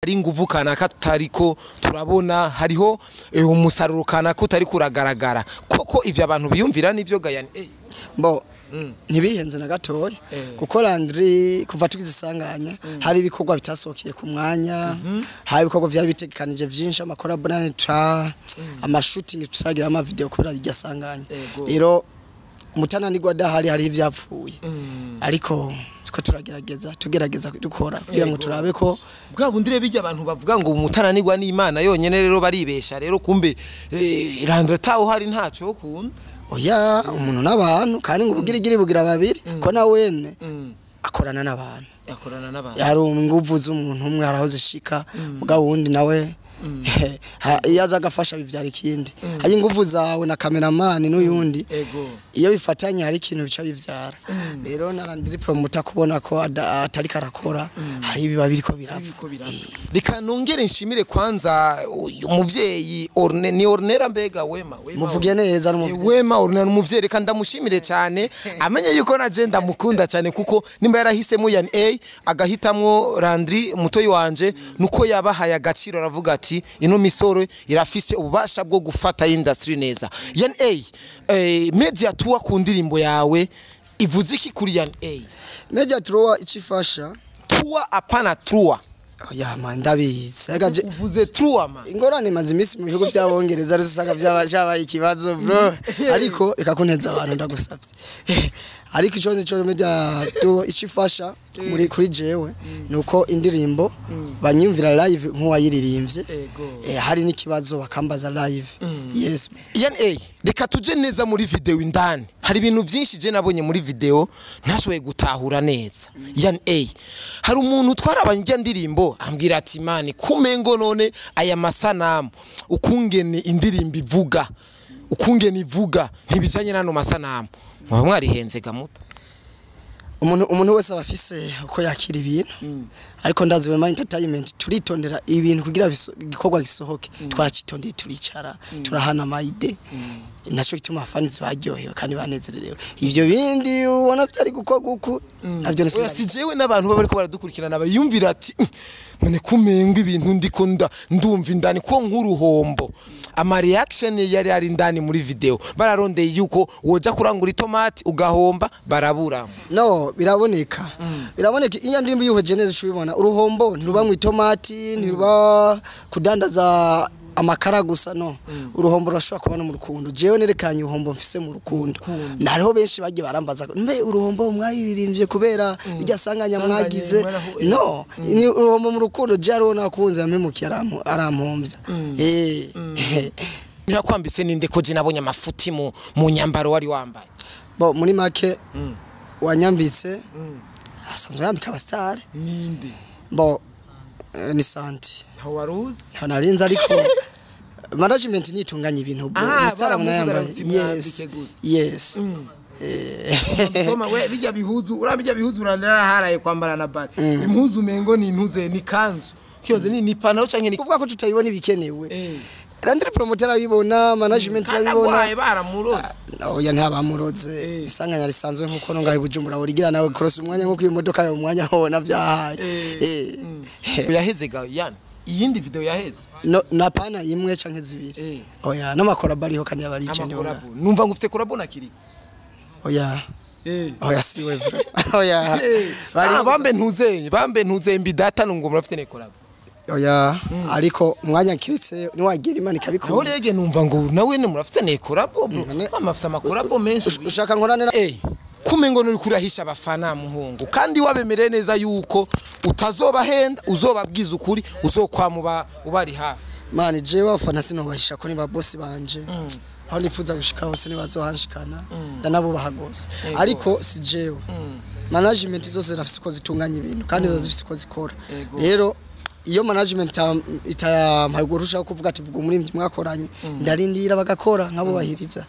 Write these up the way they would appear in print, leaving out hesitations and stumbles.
Ari inguvu kanaka tutariko turabona, hariho umusaruro kanaka utari kuragaragara koko. Ivyo abantu biyumvira nivyo gayani? Bo ntibihenze na gatoya, kuko Landry kuva tugizisanganya hari ibikorwa bitasohokeye ku mwanya, hari ibikorwa vyari bitegekanije vyinshi, ama collabo tra ama shooting turagira, ama video kubera iryo sanganya. Rero mutananirwa adahari hari ivyapfuye, ariko twe turagerageza, tugerageza dukora kugira ngo turabe ko Bwa bundi rero bijya abantu bavuga ngo umutananirwa n'Imana yonyene, rero baribesha. Rero kumbe Landry tawo hari ntaco kunda. Oya, umuntu n'abantu, kandi ngo ubugirigiri bugira babiri, ko na wene akorana n'abantu. Akorana n'abantu. Hari inguvu z'umuntu umwe, hari aho zishika, mugabo wundi nawe iyo aza agafasha bivyara ikindi. Hari inguvu zawe na cameraman n'uyundi, iyo bifatanye hari ikintu bica bivyara. Rero na Landry Promoter kubona ko atariko arakora, hari ibiba biriko birapfa. Biriko birapfa. Reka nongere nshimire kwanza uyu muvyeyi Orne, ni Ornera mbega Wema, Wema. Muvuge neza n'umuvyeyi. Wema Orne ni umuvyeyi, reka ndamushimire cyane, amenye yuko naje ndamukunda cyane, kuko nimba yarahisemo Yan A agahitamwo Landry mutoyi wanje, nuko yabahaye agaciro, aravuga ati ino misoro irafise ububasha bwo gufata industry neza. Yan A, media tour ku ndirimbo yawe ivuze iki kuri Yan A? Media tour icifasha Tour, apana tour. Oya man, ndabizi. Uvuze tour man. Ingorane maze iminsi mu bihugu by'Abongereza, arizo usanga vyabaye ikibazo bro, ariko reka kunteza abantu, ndagusavye. Ariko ico nzi co media tour icifasha muri kuri jewe nuko indirimbo banyumvira live nk'uwayiririmbye. Hari n'ikibazo bakambaza live, yes. Yan A, reka tuje neza muri video indani. Hari ibintu byinshi je nabonye muri video ntashoboye gutahura neza. Yan A, hari umuntu twarabanye ijya ndirimbo ambwira ati mani kumengo none aya masanamu, ukungene indirimbo ivuga, ukungene ivuga ntibijanye n'ano masanamu. Mwaba mwarihenze gamuta? Umuntu wese aba afise uko yakira ibintu, ariko ndazi Wema Entertainment turitondera ibintu kugira igikorwa gisohoke. Twaracitondeye, turicara, turahana ama idées, naco gituma abafanizi baryohewe kandi banezerewe. Ivyo bindi ubona vyari gukorwa uku navyo Oya, si jewe, n'abantu baba bariko baradukurikirana bayumvira ati "None kumenga ibintu ndiko ndumva indani ko nk'uruhombo." Ama reaction yari ari indani muri video, bararondeye yuko woja kurangura itomati ugahomba, barabura. No biraboneka, biraboneka. Iyo ndirimbo yuheje neza ushobibona, uruhombo ntiruba mu itomati, ntiruba kudandaza amakara gusa. No uruhombo rurashobora kuba no mu rukundo. Jewe nerekanye uruhombo mfise mu rukundo. Hariho benshi bagiye barambaza ngo, mbe uruhombo mwayiririmbye kubera irya sanganya mwagize? No ni uruhombo mu rukundo. Je hariho nakunze yampemukiye, arampombya. Ntiyakwambitse ninde, ko je nabonye amafuti mu nyambaro wari wambaye? Bo muri make wanyambitse asanzwe yambika abasitari. Ninde? Bo ni Santi. Ntaho waruzi? Nta narinzi, ariko management nitunganya ibintu bro. Ah, Umusitari abona baramuvuze yambaye. bati mwambike gusa. Yes. Soma we bijya bihuzu, ura bijya bihuzu urandara kwambara na bari impuzu, mengo ni impuzu, ni kanzu kiyoze, ni ipantaro canke ni Kuvuga ko tutayibona ibikenewe. Landry Promoter arabibona, management irabibona. Agwaye baramuroze. Oya, ntabamuroze. Isanganya risanzwe nkuko no ngaho i Bujumbura urigira nawe cross umwanya, nkuko iyo modoka yawe umwanya hona byahaye. Yaheze ga yani, iyindi video yaheze? No, napana imwe canke zibiri. Oya, n'amakorabo ariho kandi yabarije. Ama collabo, numva ngo ufite collabo na Kiriko. Oya. Oya, siwe bro, oya. Ah, bambe ntuzenye, bambe ntuzenye mbidata nungo murafite ne collabo. Oya, ariko umwanya kiritse niwagira Imana Naho ikabikunda. rege numva ngo nawe ne murafite ne collabo bro. None- Mama afite ama collabo menshi. Ushaka nkorane na Kumengo nuri kurahisha abafana muhungu, kandi wabemereye neza yuko utazobahenda, uzobabwiza ukuri, uzokwama ubari hafi. Mani, jewe abafana sinobahisha ko ni ba boss banje. Aho nifuza gushika hose nibazohanshikana, ndanabubaha gose. Ariko si jewe, management zose zirafise uko zitunganya ibintu kandi ziba zifise uko zikora. Rero iyo management itampaye urwo ruhusha rwo kuvuga ati vuga umuririmbyi mwakoranye, ndarindira bagakora nkabubahiriza.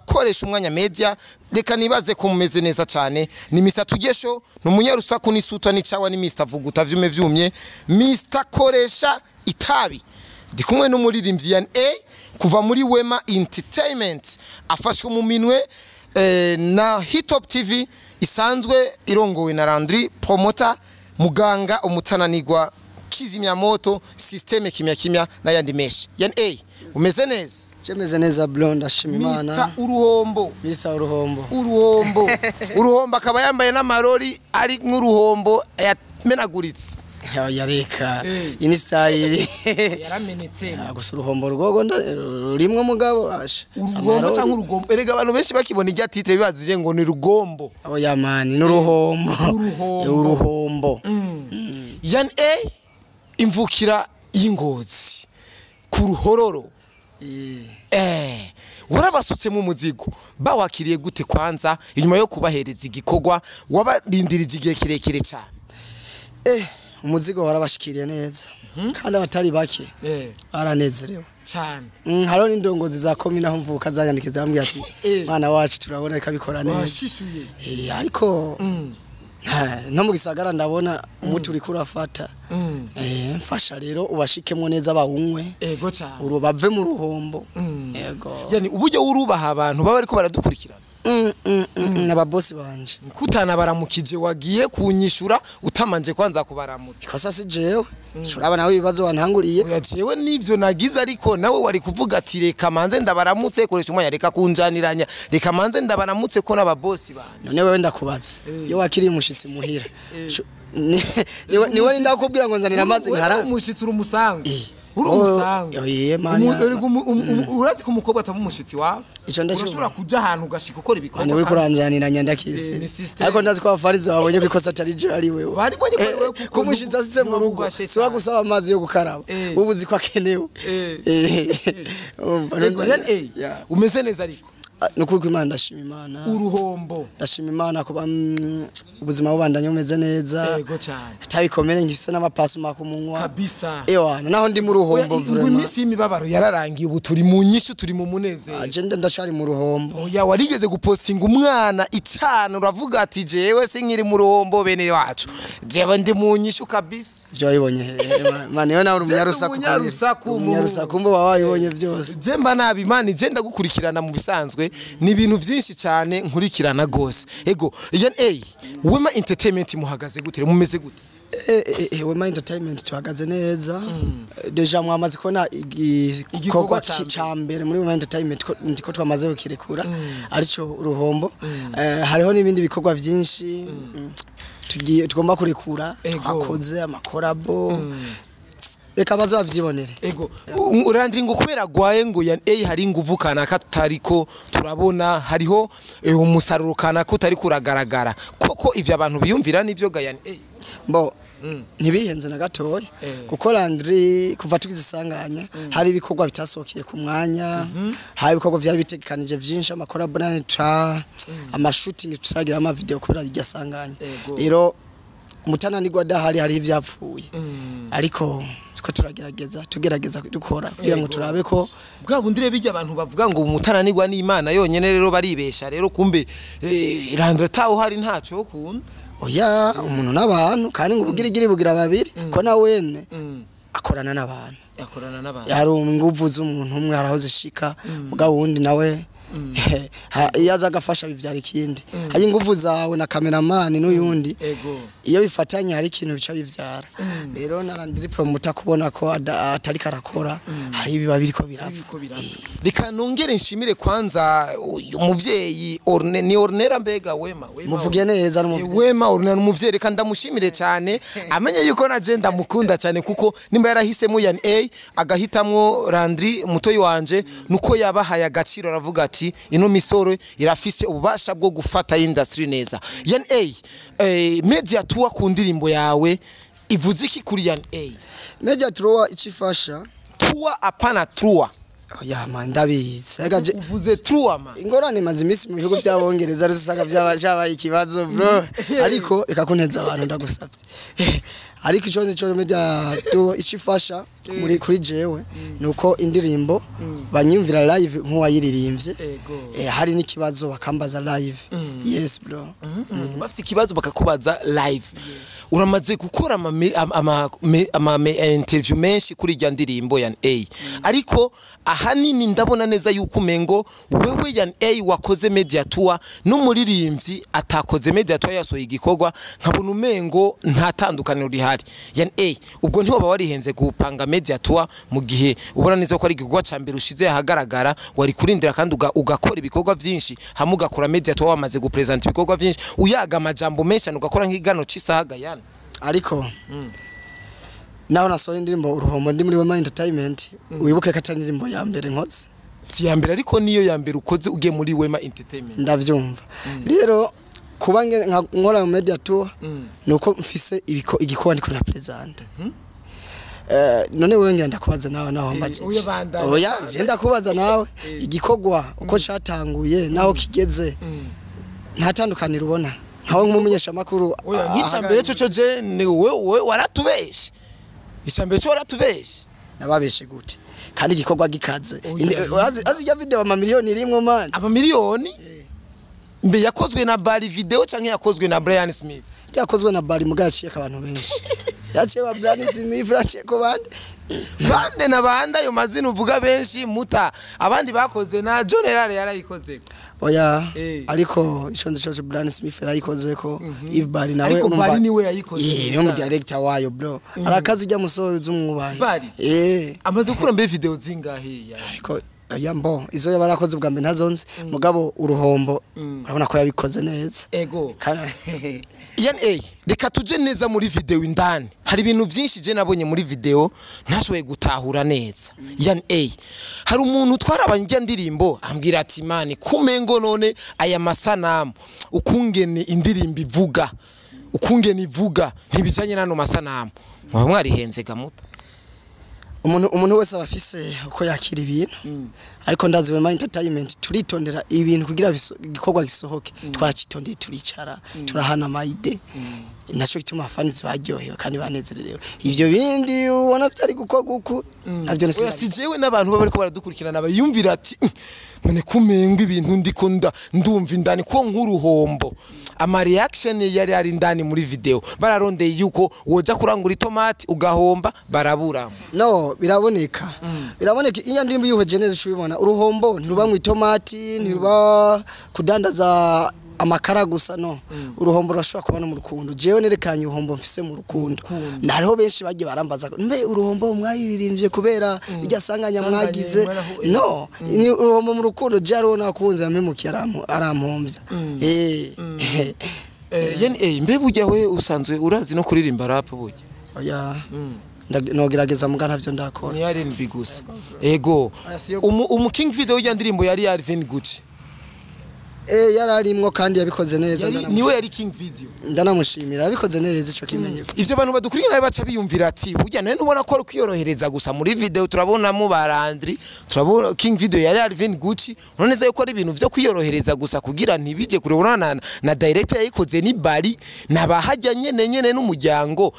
Koresha umwanya media, reka nibaze ko mumeze neza cyane. Ni Mr Tugesho, ni umunyarusaku, n'isuta n'icawa, ni Mr Vuguta vyume vyumye, Mr Koresha itabi. Ndi kumwe n'umuririmbyi Yan A. kuva muri Wema Entertainment, afashwe mu minwe na Hitop TV isanzwe irongowe na Landry Promoter, muganga umutananirwa, kizimyamoto, systeme kimya kimya n'ayandi menshi. Yani A, umeze neza? Cemeze neza bro, ndashima Imana. Mr Uruhombo. Mr Uruhombo. Uruhombo. Uruhombo akaba yambaye n'amarori ari nk'uruhombo yamenaguritse. Yareka ini style. Yaramenetse. Gusa uruhombo rwogo rurimwo mugabo asha. Uruhombo cyangwa urugombo? Erega abantu benshi bakibona irya titre bibazije ngo ni rugombo. Oya mani, n'uruhombo. Uruhombo. Uruhombo. Yani A, imvukira y'Ingozi ku Ruhororo. Warabasutsemo umuzigo, bawakiriye gute kwanza inyuma yo kubahereza igikorwa wabarindirije igihe kirekire cyane? Umuzigo warabashikiriye neza kandi abatari bake baranezerewe cyane. Hariho n'indongozi za komine aho mvuka zanyandikiye zambwira ati mwana wacu turabona reka bikora neza. Washishuye. Ariko no mu gisagara ndabona umuti uriko urafata. Mfasha rero ubashikemo neza bawunywe. Ego cyane. Uru bave mu ruhombo. Ego. Yani uburyo urubaha abantu baba ariko baradukurikirana. N'ababosi banje. Kutana baramukije wagiye kunyishura utamanje kwanza kubaramutsa. Ikosa si jewe. Shuraba nawe ibibazo wantanguriye. Oya jewe nivyo nagize, ariko nawe wari kuvuga ati reka manze ndabaramutse, koresha umwanya, reka kunjaniranya, reka manze ndabaramutse ko n'ababosi banje. None wewe ndakubaza. Iyo wakiriye umushitsi muhira. Niwe ndakubwira ngo nzanira amazi nkara. Umushitsi uri umusango. Uri umusango. Urazi ko umukobwa ataba umushitsi wawe? Urashobora kuja ahantu ugashika ukora ibikorwa. Ni uri kuranjaniranya ndakisi. Ariko ndazi ko abafarizi babonye ko ikosa atari je ari wewe. Bari bonye ko ari wewe kuko umushitsi asitse mu rugo. Si wagusaba amazi yo gukaraba. Ubu uzi ko akenewe. Umeze neza ariko. Nukuri ko Imana, ndashima Imana. Uruhombo. Ndashima Imana kuba ubuzima bubandanye bumeze neza. Yego cyane. Atabikomere ngifise n'amapasuma ku munwa. Kabisa. Ewana naho ndi mu ruhombo vraiment. Iminsi y'imibabaro yararangiye, ubu turi mu nyishu, turi mu munezero. Agenda ndashari mu ruhombo. Oya warigeze gupostinga umwana icana uravuga ati jewe sinkiri mu ruhombo bene wacu. Jewe ndi mu nyishu kabisa. Byo wabibonye he? Mani yo nawe uri umunyarusaku. Umunyarusaku mbo wabibonye byose. Je mba nabi mani, je ndagukurikirana mu bisanzwe. Ni ibintu byinshi cyane nkurikirana gose. Ego, yani Wema Entertainment muhagaze gute? Mumeze gute? Wema Entertainment tuhagaze neza. Deja mwamaze kubona igikorwa ca mbere muri Wema Entertainment ndiko twamaze kukirekura arico uruhombo. Hariho n'ibindi bikorwa byinshi tugiye tugomba kurekura, twakoze amakorabo. Reka bazo bavyibonere. Ego, urandiri ngo kubera gwaye ngo ya hari inguvu kanaka tutariko turabona, hariho umusaruro kanaka utari kuragaragara. Koko ivyo abantu biyumvira nivyo ga yani Mbo ntibihenze na gatoya kuko Landry kuva tugizisanganya hari ibikorwa bitasokeye ku mwanya, hari ibikorwa byari bitegekanije byinshi, amakorabo tra amashooting turagira ama video kubera irya sanganya. Rero mutananirwa dahari hari ivyapfuye. Ariko ko turagerageza tugerageza dukora kugira ngo turabe ko bwa bundire bijya abantu bavuga ngo umutananirwa n'Imana yonyene rero baribesha. Rero kumbe Landry tawo hari ntaco kunda. Oya umuntu n'abantu kandi ngo ubugirigiri bugira babiri ko na wene akorana n'abantu. Akorana n'abantu. Hari inguvu z'umuntu umwe haraho zishika mugabo wundi nawe iyo aza agafasha bivyara ikindi. Hari inguvu zawe na cameraman n'uyundi iyo bifatanye hari ikintu bica bivyara. Rero na Landry Promoter kubona ko atari karakora hari biba biriko birapfa. Reka nongere nshimire kwanza umuvyeyi Orne, ni Ornera mbega Wema. Muvuge neza n'umuvyeyi Wema Ornera umuvyeyi, reka ndamushimire cyane amenye yuko na je ndamukunda cyane kuko nimba yarahisemo yani A agahitamwo Landry mutoyi wanje nuko yabahaye agaciro aravuga ati ino misoro irafise ububasha bwo gufata industry neza. Yani A media tour ku ndirimbo yawe ivuze iki kuri yani A? Media tour icifasha tour apana tour. Oya man ndabizi. Uvuze tour man. Ingorane maze iminsi mu bihugu by'abongereza ari usanga byabaye ikibazo bro. Ariko reka kuneza abantu ndagusavye. Ariko ico cyo media tour icifasha muri kuri jewe nuko indirimbo banyumvira live nk'uwayiririmbye. Hari n'ikibazo bakambaza live. Yes bro. Bafite ikibazo bakakubaza live. Uramaze gukora ama interview menshi kuri irya ndirimbo ya A, ariko ahanini ndabona neza yuko umengo wewe ya A wakoze media tour n'umuririmbyi atakoze media tour yasohoye igikorwa, nkabona umengo nta tandukaniro rihari. Ya A, ubwo ntiwoba warihenze gupanga media tour mu gihe ubona neza ko ari igikorwa ca mbere ushize ahagaragara? Wari kurindira kandi ugakora ibikorwa byinshi, hamwe ugakora media tour wamaze gupresenta ibikorwa byinshi, uyaga amajambo menshi, ugakora nk'igano c'isaha gayana. Ariko naho nasohoye indirimbo Uruhombo ndi muri Wema Entertainment, wibuke ko atari indirimbo ya mbere nkoze. Si ya mbere, ariko niyo ya mbere ukoze ugiye muri Wema Entertainment. Ndavyumva. Rero kuba nkora mu media tour nuko mfise igikorwa ndiko na present. None wewe ngira ndakubaza nawe, naho wambajije. Oya, bandanya. Oya, nje ndakubaza nawe, igikorwa uko catanguye naho kigeze nta tandukaniro ubona nkawe nk'umumenyesha makuru? Oya, nk'ica mbere cyo je ni wewe waratubeshe. Ica mbere cyo waratubeshe. Nababeshe gute kandi igikorwa gikaze? Oya. Azi ijya video amamiliyoni rimwe man. Amamiliyoni mbe yakozwe na Bari Video canke yakozwe na Brian Smith? Yakozwe na Bari, muga yaciye abantu benshi, yaciye wa Brian Smith, yaciye ko bande. Bande na bande, ayo mazina uvuga benshi muta abandi bakoze na John Erare yarayikoze. Oya. Ariko ico nzi cose, Brian Smith yarayikoze ko Yves Bari nawe. Ariko Bari niwe yayikoze. Niwe mu director wayo bro, arakazi ujya musore uzumwubahe. Bari? Amaze gukora mbe video zingahe ya? Ariko oya, mbo izo yabarakoze ubwa mbere ntazonzi, mugabo Uruhombo urabona ko yabikoze neza. Ego. Kandi Yani reka tuje neza muri video indani. Hari ibintu byinshi je nabonye muri video ntashoboye gutahura neza. Yani hari umuntu twarabanye ijya ndirimbo ambwira ati: "Man, kumengo none aya masanamu, ukungene indirimbo ivuga, ukungene ivuga ntibijanye nano masanamu." Mwaba mwarihenze gamuta? Umuntu wese aba afise uko yakira ibintu, ariko ndazi Wema Entertainment turitondera ibintu kugira igikorwa gisohoke. Twaracitondeye, turicara, turahana ama idées, naco gituma afanizi baryohewe kandi banezerewe. Ivyo bindi ubona byari gukorwa uku navyo. Oya, si jewe, n'abantu baba bariko baradukurikirana bayumvira ati: None kumenga ibintu ndiko ndumva indani ko nk'uruhombo, ama reaction yari ari indani muri video bararondeye yuko woja kurangura itomati ugahomba barabura." No, biraboneka, iyo ndirimbo yuheje neza ushobibona. Uruhombo ntiruba mu itomati, ntiruba kudandaza amakara gusa, no uruhombo rurashobora kuba no mu rukundo. Jewe nerekanye uruhombo mfise mu rukundo. Hariho benshi bagiye barambaza ngo: "Mbe uruhombo mwayiririmbye kubera irya sanganya mwagize?" No, ni uruhombo mu rukundo. Je hariho nakunze ampemukiye, arampombya. Yani mbe burya we usanzwe urazi no kuririmba rap burya? Oya, nogerageza muga ntavyo ndakora. Ni R&B gusa, ego. Aya, siyo. Umu king video y'irya ndirimbo yari Alvin Gucci. Yararimwo kandi yabikoze neza. Niwe yari king video. Ndanamushimira, yabikoze neza ico kimenyeko. Ivyo bantu badukurikirana baca biyumvira ati: "Burya nawe ntubona ko ari kwiyorohereza gusa? Muri video turabonamo barandri, turabona king video yari Alvin Gucci, urabona neza yuko ari ibintu vyo kwiyorohereza gusa kugira ntibije kure." Urabona na director yayikoze ni Bari nabahajya nyene nyene n'umuryango.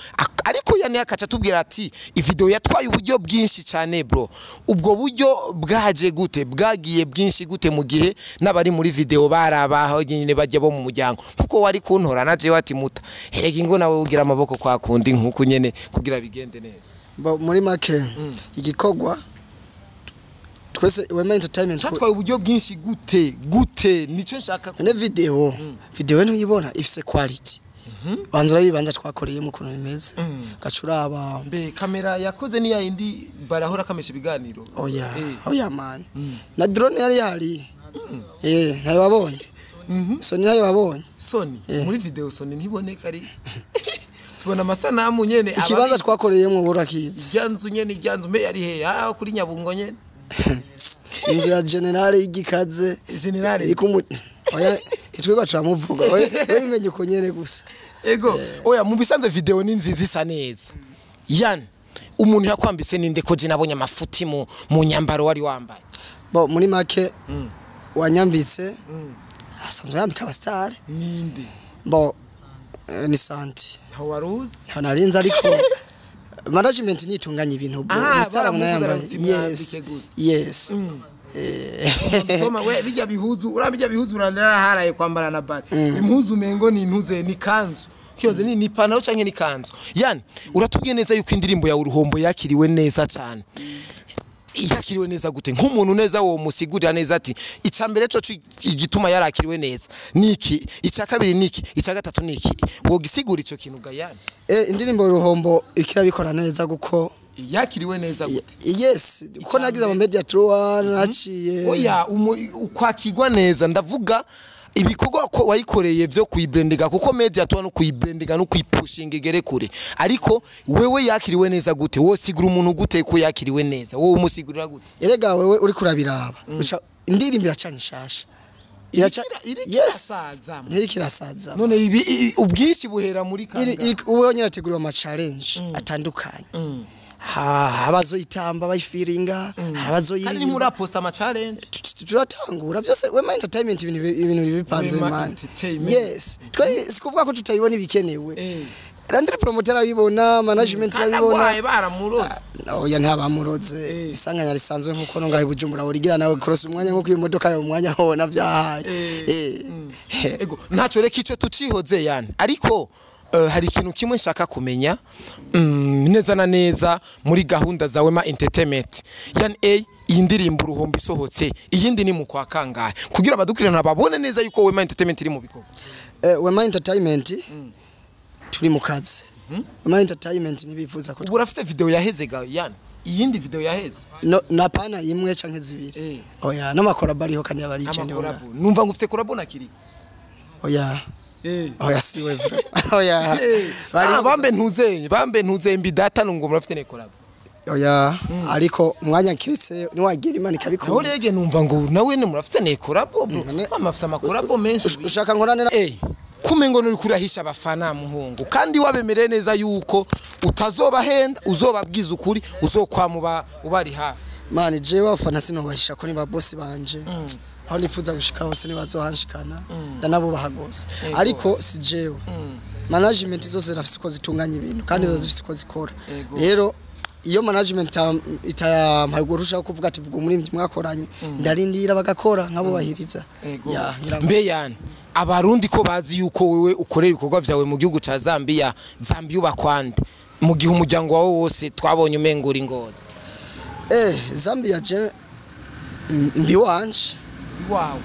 Ariko yani akaca tubwira ati ivideo yatwaye uburyo bwinshi cyane bro. Ubwo buryo bwaje gute, bwagiye bwinshi gute mu gihe n'abari muri video barabaho nyine bajya bo mu muryango? Kuko wari kuntora na jewe ati: "Muta hega ingo nawe ugira amaboko kwa kundi nkuko nyene kugira bigende neza." Bo, muri make igikorwa twese Wema Entertainment Cyatwaye uburyo bwinshi gute gute? Nico nshaka Ne video ntuyibona ifise quality? Banza urayibanza twakoreyemo ukuntu bimeze, gacuraba. Mbe kamera yakoze ni yindi barahora kamesha ibiganiro? Oya. Oya man, na drone yari yari, ntayo wabonye? Sony nayo wabonye? Sony muri video, Sony ntiboneka, ari tubona amasanamu nyene. Ikibanza twakoreyemo burakizi. Irya nzu nyene, irya nzu mbe yari he? Ah, kuri Nyabungo nyene. Inzu ya generale y'igikaze. Generale. Iri oya, twebwe turamuvuga, oya bimenye uko nyene gusa. Ego, oya, mu bisanzwe video ni nziza, isa neza. Yani umuntu yakwambitse ninde, ko je nabonye amafuti mu nyambaro wari wambaye? Bo, muri make wanyambitse asanzwe yambika abasitari. Ninde? Bo, Ni santi. Ntaho waruzi? Ntaho narinzi, ariko management nitunganya ibintu bro. Ah, Umustar abona baramuvuze yambaye. bati Yes. mwambike gusa. Yes. Soma we bijya bihuzu, ura bijya bihuzu uranaraharaye kwambara na bari. Impuzu mengo ni intuze ni kanzu. Kiyoze ni ipantaro canke ni kanzu. Yani uratubwiye neza yuko indirimbo ya Uruhombo yakiriwe neza cyane. Yakiriwe neza gute? Nk'umuntu neza wo musigurira neza ati icya mbere cyo igituma yarakiriwe neza niki, icya kabiri niki, icya gatatu niki. Wogisigura ico kintu gayani? Indirimbo Uruhombo ikirabikora neza kuko Yakiriwe neza gute? Yes, kuko nagize ama media tour naciye. Oya, ukwakirwa neza ndavuga ibikorwa ko wayikoreye vyo kuyibrandinga, kuko media tuwa no kuyibrandinga no kuyipushinga igere kure. Ariko wewe yakiriwe neza gute? Wosigura umuntu gute ko yakiriwe neza? Wowe umusigurira gute? Erega wewe uri kurabiraba. Indirimbo iracana ishasha. Iriko irasaza. Ntiriko irasaza. None ibi ubwinshi buhera muri kanga. Uwo nyine ateguriwe ama challenge atandukanye. Abazoyitamba bayifiringa, Kandi abazoyiririmba. Ntimuraposta ama challenge? Turatangura byose. Wema Entertainment, ibintu bipanze, Wema man. Entertainment. Yes, twari sikuvuga ko tutayibona ibikenewe. Landry Promoter arabibona, management Kandi arabibona. agwaye baramuroze. Oya, ntabamuroze. Isanganya risanzwe nkuko no ngaho i Bujumbura urigira nawe cross umwanya nkuko iyo modoka yawe umwanya hona byahaye. Ego, ntacyo, reka icyo tucihoze yani. Ariko hari ikintu kimwe nshaka kumenya neza na neza muri gahunda za Wema Entertainment. Yani iyi ndirimbo Uruhombo isohotse, iyindi ni mu kwa kangahe? Kugira abadukurikirana babone neza yuko Wema Entertainment iri mu bikorwa. Wema Entertainment turi mu kazi. Wema Entertainment nibifuza ko Ubu urafite video yaheze ga yani? Iyindi video yaheze? No, napana imwe canke zibiri. Oya, n'amakorabo ariho kandi abaricende. Amakorabo. Numva ngo ufite korabo na Kiriko. Oya. Oya, siwe bro. Oya. Ah, bambe ntuzenye, bambe ntuzenye mbidata ngo murafite ne korabo. Oya, ariko umwanya kiritse niwagira Imana Naho ikabikora. rege numva ngo nawe ne murafite ne korabo bro. None- Mama afite amakorabo menshi. Ushaka nkorane na Kumengo nuri kurahisha abafana muhungu, kandi wabemereye neza yuko utazobahenda, uzobabwiza ukuri, uzokwamuba ubari hafi. Man, jewe abafana sinobahisha ko ni ba boss banje. Aho nifuza gushika hose nibazohanshikana, ndanabubaha gose. Ariko si jewe. Management zose zirafise uko zitunganya ibintu kandi ziba zifise uko zikora. Rero iyo management itampaye urushaho kuvuga ati vuga umuririmbyi mwakoranye, ndarindira bagakora nkabubahiriza. Ya, ngira ngo Mbe yani abarundi ko bazi yuko wewe ukorera ibikorwa vyawe mu gihugu ca Zambia, Zambia uba kwande mu gihe umuryango wawe wose twabonye umengura ingozi? Zambia je mbi wanje. Wow.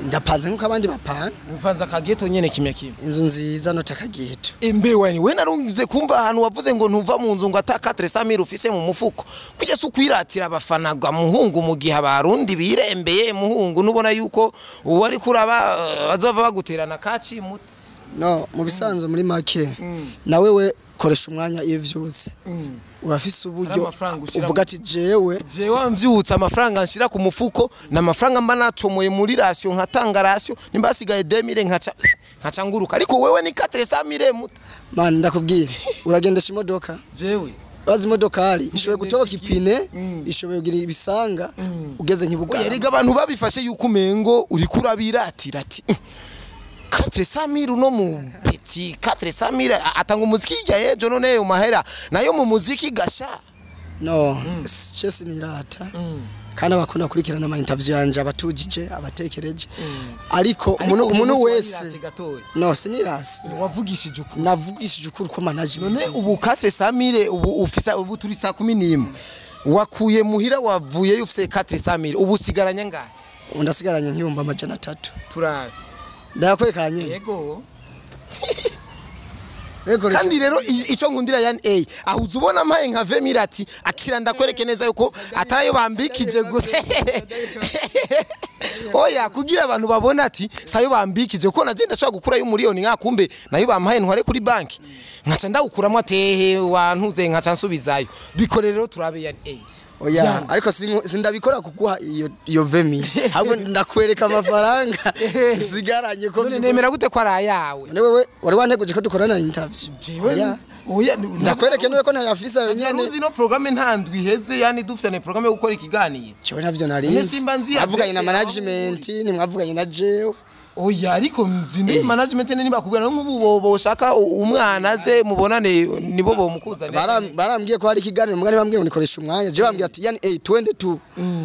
Ndapanze nkuko abandi bapanga. Upanza kageto nyene kimya kimya? Inzu nziza nota kageto. Mbe wani we narungize kumva ahantu wavuze ngo ntuva mu nzu ngo ata 400,000 ufise mu mufuko, kujya si ukwiratira abafana gwa muhungu mu gihe abarundi birembeye muhungu, nubona yuko uwo ari kuraba bazova baguterana kaci muta? No mu bisanzwe muri make nawe we koresha umwanya iyo vyutse urafise Hari uburyo amafaranga ushira uvuga ati jewe Jewe mvyutse amafaranga nshira ku mufuko na amafaranga mba nacomoye muri ration, nkatanga ration, nimba hasigaye 2000 nkaca nguruka, ariko wewe ni 400,000 muta. Man, ndakubwire, uragendesha imodoka? Jewe? Bazi imodokari ishoboye gutoboka iki? ipine, ishoboye kugira ibisanga ugeze Oya, nk'ibugara. rega abantu babifashe yuko umengo uriko urabiratira ati 400,000 uno mu petit 400,000 atanga umuziki hirya y'ejo, none ayo mahera nayo mu muziki gasha. No, chese nirata kandi abakunda kurikirana ama interview yanje abatujije abatekereje, ariko umuntu wese, no sinirase. Wavugishije ukuri? Navugishije ukuri ko management None ubu 400,000 ubu ufisa, ubu turi saa 11, wakuye muhira wavuyeyo ufise 400,000, ubu usigaranye ngahe? Ubu ndasigaranye nk'300,000. Turabe. Ndayakwereka nyine. Yego. Yego. Kandi rero ico nkundira yani aho uza ubona mpaye nka 20,000 ati akira ndakwereke neza yuko atarayo bambikije gusa. Oya, kugira abantu babone ati sayo bambikije, kuko naje ndashobora gukurayo umuriyoni nkakumbe nayo bampaye ntware kuri banki nkaca ndawukuramo atehe wantuze nkaca nsubizayo. Bikore rero turabe yani Oya, ariko sindabikora kuguha iyo vemi, ahubwo ndakwereka amafaranga sigaranye ko None nemera gute ko ari ayawe? None wewe wari wanteguje ko dukorana interview? Oya. Oya. Ndakwereke none ko ntayafise nyene. Uzi no programme ntandwi iheze yani dufitane programme yo gukora ikiganiro. Jewe ntavyo None narizi. simba nzi Mwavuganye na adresse management, nimwavuganye na jewe. Oya, ariko zindi management niba bakubwira nk'ubu boshaka umwana aze mubonane, nibo bomukuzanira. Barambwiye ko hari ikiganiro, mugani bambwiye ngo nikoresha umwanya. Je bambwiye ati yani 22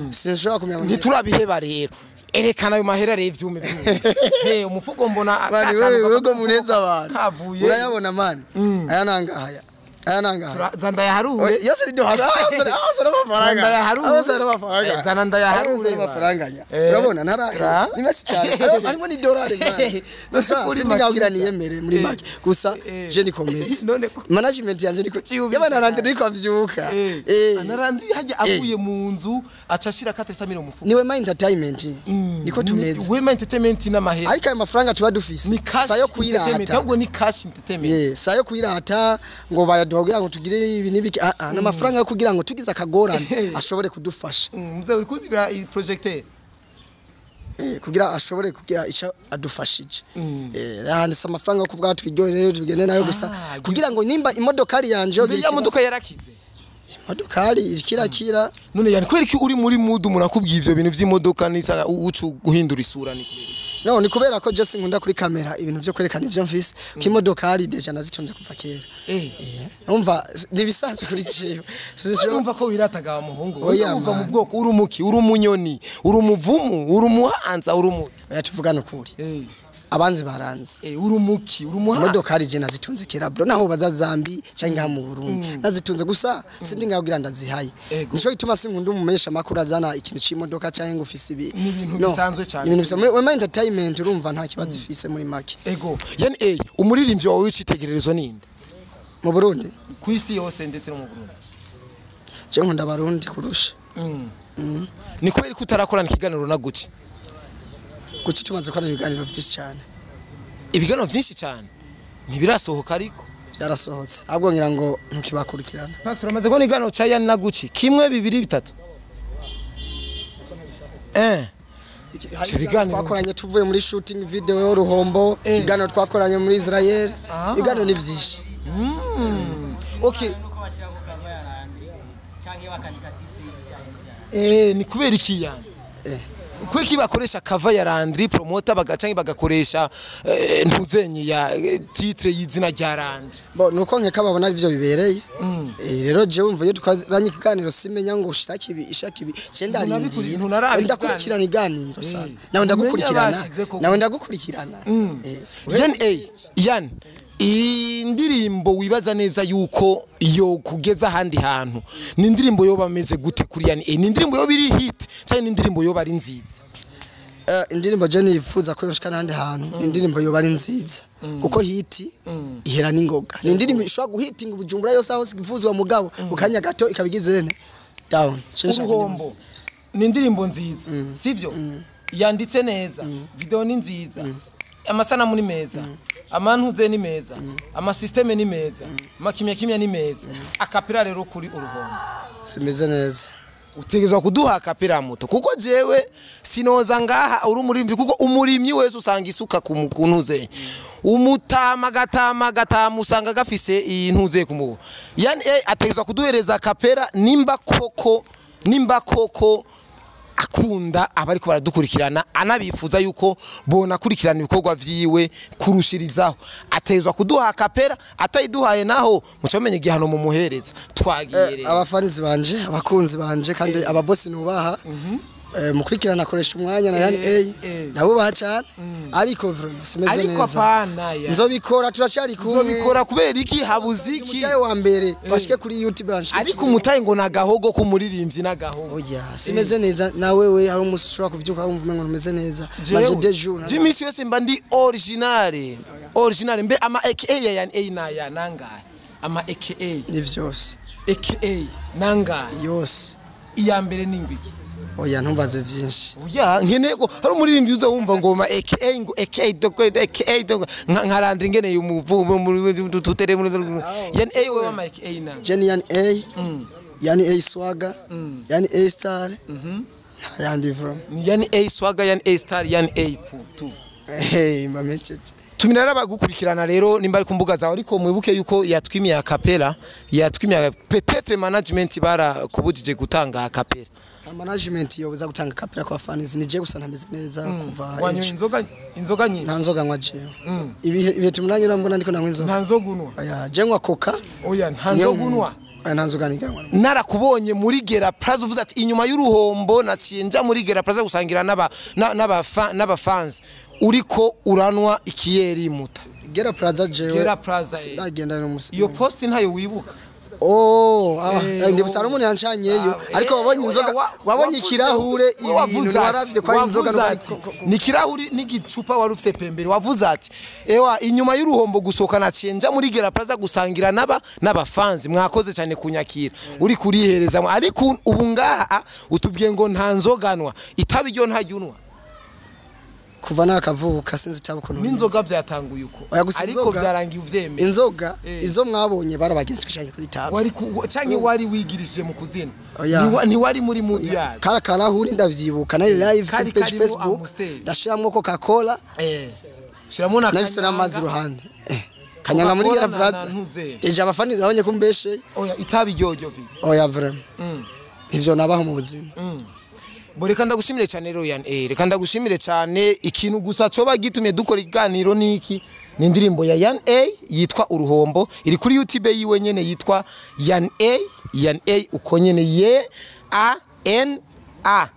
sinshobora kumenya ngo Ntiturabiheba rero, erekana ayo mahera rero, ivyume vyume. He umufuko mbona Mani wewe, wewe muneza abantu. Kavuye. Urayabona mani, aya nangahaya, aya nangahaya. Zana ndayaharure. Yose ni dohara, yose n'amafaranga. Ndayaharure. Yose n'amafaranga. Zana ndayaharure, Yose n'amafaranga ya. ba. Urabona ntara ni menshi cyane. Harimo ni dolari mani. None Gusa kuri sindi ngaho make niyemere muri make. Gusa je ni kometse. None management yanje niko Kuki yaba narandi niko avyuka. Anarandi hajya avuye mu nzu aca ashira kate samira mu mufuko. Niwe ma entertainment niko tumeze. Wema Entertainment n'amahera. Ariko ayo mafaranga tuba dufise Ni cash sayo entertainment, kuyirata. ahubwo ni cash entertainment. Yeah, sayo kuyirata ngo bayaduha kugira ngo tugire ibi n'ibiki, ah ah, n'amafaranga yo kugira ngo tugize akagorane ashobore kudufasha. Mzee, uri kuzibira iyi projecteur. Kugira ashobore kugira icyo adufashije. Handitse amafaranga yo kuvuga twiryohere tugende nayo gusa kugira ngo nimba imodokari yanje yogira Mbere ya ikibazo- modoka yarakize. Imodokari ikirakira. None yani kubera iki uri muri mood umuntu akubwiye ivyo bintu vy'imodoka n'isa ucu guhindura isura, ni kubera iki? No, ni kubera ko je sinkunda kuri kamera ibintu vyo kwerekana ivyo mfise, ko imodokari déjà nazitunze kuva kera. Umva, ni ibisanzwe kuri jewe. Sinshobora- Urumva ko wirataga wa muhungu. Oya, Urumva mu man. bwoko uri umuki, uri umunyoni, uri umuvumu, uri umuhanza, uri umuki? Oya, tuvugane ukuri, abanzi baranze. Uri umuki, uri umuhanza. Imodokari je nazitunze kera bro, naho baza Zambi cyangwa ngaha mu Burundi nazitunze, gusa sindi ngaho kugira ndazihaye. Nico gituma sinkunda umumenyesha makuru azana ikintu c'imodoka cyangwa ngo ufise ibi. Ni ibintu No, bisanzwe cyane. ni ibintu bisanzwe. Wema Entertainment urumva nta kibazo ifise muri make. Ego. Yani umuririmbyi wawe w'icitegererezo ninde? Mu Burundi? Ku isi yose ndetse no mu Burundi. Je nkunda Abarundi kurusha. Ni kubera ko utarakorana ikiganiro na Gucci? Guca tumaze gukora ibiganiro byinshi cyane. Ibiganiro byinshi cyane ntibirasohoka ariko. Byarasohotse, ahubwo ngira ngo ntukibakurikirana. Pax, uramaze kubona ikiganiro ca Yani na Gucci? Kimwe, bibiri, bitatu. Ivyo biganiro- Twakoranye tuvuye muri shooting video y'uruhombo, ibiganiro twakoranye muri Israel, ibiganiro ni byinshi. Okay. Nuko bashyiraho cover ya Landry cyangwa bakandika titre y'ibijyanye. Ni kubera iki yani? Kubera iki bakoresha cover ya Landry Promoter bagaca bagakoresha ntuzenye ya titre y'izina rya Landry? Bo nuko nkeka babona arivyo bibereye. Rero je wumva iyo twakoranye ikiganiro simenya ngo ushaka ibi, ishaka ibi, je ndarindiye. Ntunaraba. Ndakurikirana iganiro sana. Nawe Umenya ndagukurikirana. bashizeko. Nawe ndagukurikirana. Yani yani indirimbo wibaza neza yuko yo kugeza ahandi hantu ni indirimbo yoba ameze gute kuri yani? Ni indirimbo yoba iri hit cyangwa ni indirimbo yoba ari nziza? Indirimbo je nifuza ko yoshika n'ahandi hantu, indirimbo yoba ari nziza, kuko hit ihera n'ingoga. Ni indirimbo ishobora guhitinga Bujumbura yose aho ivuzwa, mugabo mu kanya gato ikaba igize ne down. Je nshaka indirimbo Uruhombo nziza. Ni indirimbo nziza, sivyo? Yanditse neza, video ni nziza, amasanamu ni meza, amantuze ni meza, amasystème ni meza, amakimya kimya ni meza. Acapella rero kuri Uruhombo. Simeze neza. Utegerezwa kuduha acapella muto, kuko jewe sinoza ngaha uri umurimyi, kuko umurimyi wese usanga isuka ku ntuze, umutama gatama gatama usanga gafise iyi ntuze ku mubu. Yani ategerezwa kuduhereza acapella nimba koko akunda abariko baradukurikirana, anabifuza yuko bonakurikirana ibikorwa vyiwe kurushirizaho. Ategerezwa kuduha acapella, atayiduhaye naho muca mumenye igihano mumuhereza. Twagiye rero. Abafanizi banje, abakunzi banje, kandi ababosi nubaha, mukurikirana akoresha umwanya na yani ndabubaha cyane, ariko vraiment simeze Ariko neza. apana ya. Nzobikora, turacyari kumwe. Uzobikora kubera iki? Habuze iki? Umutahe wa mbere bashike kuri YouTube banshike. Ariko umutahe ngo nagahogo k'umuririmbyi n'agahogo. Oya, simeze neza. Nawe we hari umunsi ushobora kuvyuka wumva umengo ntumeze neza. Maje de jour. Je imisi yose mba ndi original, original. Mbe ama aka ya yani a na ya nangahe ama aka? Ni vyose. Aka nangahe? Yose. Iya mbere ni ngwiki? Oya, ntumbaze vyinshi. Oya, nkeneye ko hari umuririmbyi uza wumva ngoma aka ngo aka dokwe aka dokwe nkarandira ingeneye umuvumo tutere yani a wewe ama aka nanga? Jenny yani A, yani A Swaga, yani A Star, nta yandi from. Ni yani a Swaga, yani a Star, yani a pu tu. Hey, mbamecheje. Tumira abagukurikirana rero nimba ari ku mbuga zawe, ariko mwibuke yuko yatwimiye a cappella, yatwimiye, peut-être management barakubujije gutanga a cappella. Nta management yobuza gutanga cappella kwa fans, ni je gusa ntameze neza kuva Wanyoye ejo. inzoga, inzoga nyinshi? Nta nzoga nywa jewe. Ibihe tumunanye urambona ndiko nanywa inzoga? Nta nzoga unwa? Oya, je nywa Coca. Oya, nta Niyo nzoga unwa? Oya, nta nzoga niganywa. Narakubonye muri Gera Plaza uvuze ati inyuma y'uruhombo naciye nja muri Gera Plaza gusangira n'abafans, uriko uranwa ikiyeri muta. Gera Plaza jewe? Gera Plaza, eh. Sindagenda n'umusi. Iyo post ntayo wibuka? Oh, ah, ndi busara umuntu yancanyeyo, ariko wabonye inzoga, wabonye ikirahure, ibintu waravye ko ari inzoga? Wavuze ati ni ikirahuri n'igicupa wari ufite pembere. Wavuze ati ewa inyuma y'uruhombo gusohoka naciye nja muri Gera Plaza gusangira n'abafanzi, mwakoze cyane kunyakira, uri kurihereza. Ariko ubu ngaha utubwiye ngo nta nzoganwa, itabi ryo ntajya unwa? Kuva nakavuka sinzi itabi ukuntu N'inzoga byatanguye uko? Oya, gusa Ariko byarangiye uvyemeye. Inzoga izo mwabonye barabagenzi twicanye kuri tabi. Wari canke wari wigirishije mu kuzina? Oya. Ntiwari muri mood yayo? Kara karahuri ndavyibuka nari live Kari kuri page karimo Facebook. Amstel. Ndashiramwo Coca Cola. Shiramo na Nabise n'amazi kanyanga. iruhande. Kanyanga muri Coca-Cola Gera Plaza. na ntuze. Ejo abafani babonye ko mbeshe. Oya, itabi ryoryo vi? Oya, vraiment, ivyo nabaho mu buzima. Bo reka ndagushimire cyane rero Yan, reka ndagushimire cyane. Ikintu gusa coba gitumye dukora iganiro niki, ni indirimbo ya Yan A yitwa Uruhombo, iri kuri YouTube yiwe nyene yitwa Yan A, Yan A uko nyene, ye A N A.